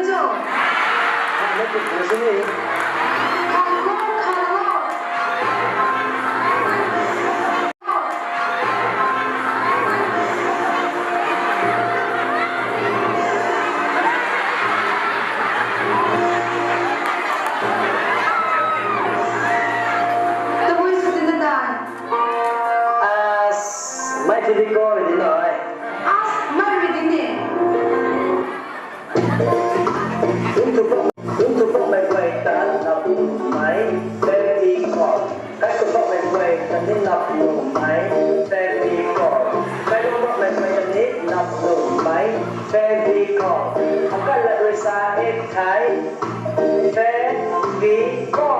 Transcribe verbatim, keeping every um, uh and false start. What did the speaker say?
Cho. Hak na tu tu sini. Khang ko, khang ko. Tabui sw tina dai. As, mei ti di ko di noi. As, mei ri di ni. Kum tu pok, kum tu pok mei guay ta nap mei, very cold. Kai tu pok mei guay ta ni nap mei, very cold. Kai tu pok mei guay ta ni nap mei, very cold. Akai la rui sa e thai, very cold.